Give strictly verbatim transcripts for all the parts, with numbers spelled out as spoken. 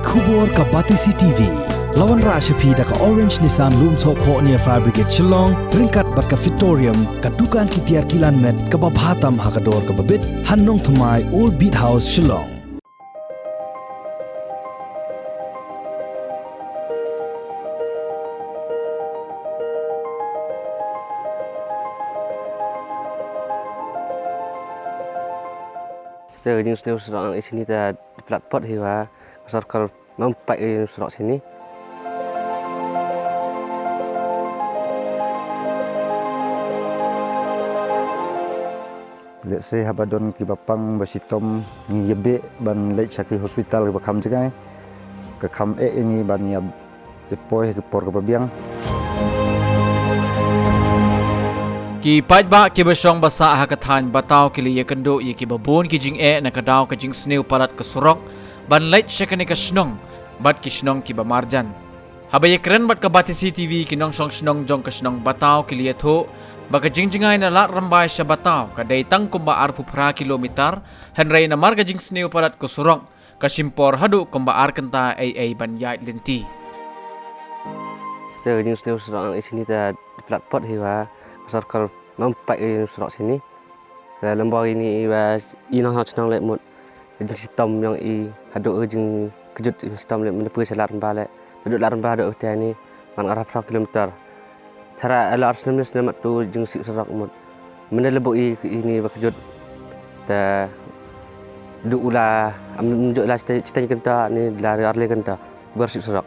Khubor ka Batesi T V. La wanrah sha phi da ka Orange Nissan Lumsohphoh near Fire Brigade Shillong, ryngkat bad ka Fitorium, ka dukan ki tiar kilan met kaba bha tam ha ka dor kaba bit, ha Nongthymmai, Old Beat House, Shillong. Te ka jingsniew surok ngi shini te plat pat hi ba ka sorkar mem pait ka jingsniew surok shini. Let's say haba don kiba pang ba shitom ngi ïa beh ban leit sha ki hospital kiba kham jngai. Ka kham eh ïa ngi ban ïa poi ha ki por kaba biang. Ki paidbah kiba shong ba sah ha ka thaiñ Bataw ki la ïakynduh ïa kiba bun ki jingeh na ka daw ka jingsniew palat ka surok ban leit sha kane ka shnong bad ki shnong kiba marjan. Haba ïakren bad ka Batesi T V, ki nongshong shnong jong ka shnong Bataw ki la ïathuh ba ka jingjngai na Lad Rymbai sha Bataw ka dei tang kumba arphew phra kilometer, hynrei namar ka jingsniew palat ka surok ka shim por haduh kumba ar kynta ei ei ban ïaid lynti. Te ka jingsniew surok ngi shini te plat pat hi ba ka sorkar mem pait ka jingsniew surok shini. Te lem bad ïa ngi ba i nongshong shnong leh mut ka jingshitom jong i haduh ka jingkjut jingshitom leh mynta poi sha Lad Rymbai leh haduh Lad Rymbai haduh ka tiar ni man arphew phra kilometer. Tara la ar snem ne snem tu jingsniew surok mut. Mynta leh bad i ini ba kjut. Te du u la am ju la chiteng kynta ne la ar le kynta ba sniew surok.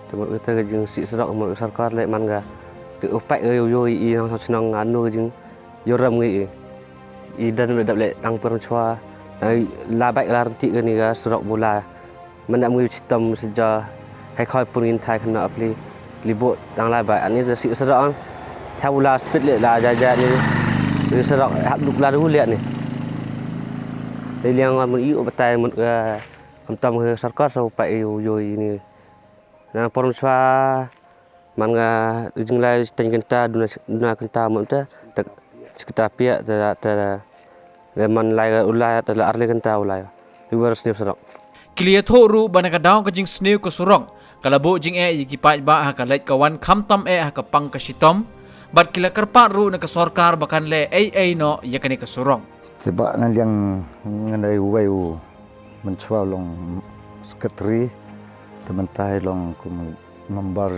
Te mut te ka jingsniew surok mut sorkar leh man ka te u pait ka ïoh ïoh i nongshong shnong nga nu ka jing ïoh ram ngi i. I don leh dap leh tang por chwa. Ai la baik la rynti kane ka surok ba la Mynta mui chitom sejak hai khoi pun ngin thai khynnah pli. Li bot dang lai bai ani da sih surok an. Tha u la speed leh la jai jai ni. Ri surok hap duk la du leh ni. Ni liang wan mun i u batai mut ka khamtam ka sorkar sa u pai u yoi ni. Na por chwa man nga jinglai teng kynta duna duna kynta mut ta tak chikta pia ta ta. Le man lai u lai ta la ar le kynta u lai. River sniu surok. Ki la ïathuh ruh ba na ka daw ka jingsniew ka surok ka la buh jingeh ïa ki paidbah ha ka leit ka wan khamtam eh ha ka pang ka shitom. Bad ki la kyrpad ruh na ka sorkar ba kan leh ei ei noh ïa kane ka surok. Te ba na liang ngan dei uwei u mynchwa u long secretary te mynta i long kum member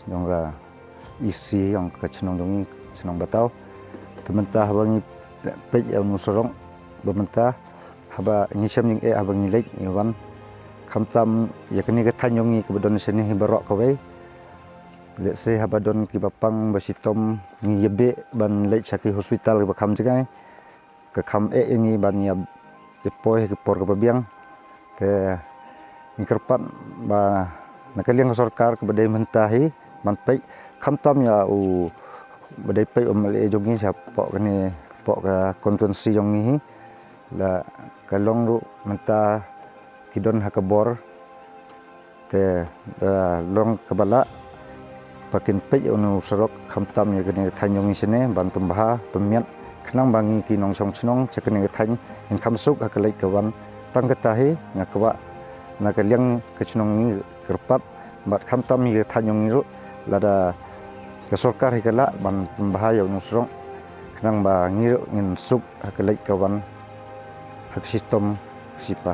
jong ka E C jong ka chnong jong ngi chnong Bataw. Te mynta haba ngi peit ïa u surok ba mynta haba ngi shem jingeh haba ngi leit ngi wan khamtam ïa kane ka thaiñ jong ngi kaba don shane hi baroh kawei. Let's say haba don kiba pang ba shitom ngi ïa beh ban leit sha ki hospital kiba kham jngai. Ka kham eh ïa ngi ban ïa poi ha ki por kaba biang. Te ngi kyrpad ba na ka liang ka sorkar kaba dei mynta hi ban peit khamtam ïa u ba dei peit u M L A jong ngi shapoh kane poh ka constituency jong ngi hi. La ka long ruh mynta ki don ha ka bor. Te da long kaba lah ba kin peit ïa une u surok khamtam ïa kane ka thaiñ jong ngi shane ban pynbha pynmiat khnang ba ngi ki nongshong shnong sha kane ka thaiñ ngin kham suk ha ka leit ka wan. Tang kata hi nga kwah na ka liang ka chnong ngi kyrpad bad khamtam ïa ka thaiñ jong ngi ruh lada ka sorkar hi ka lah ban pynbha ïa une u surok khnang ba ngi ruh ngin suk ha ka leit ka wan ha ka shitom ka shipa.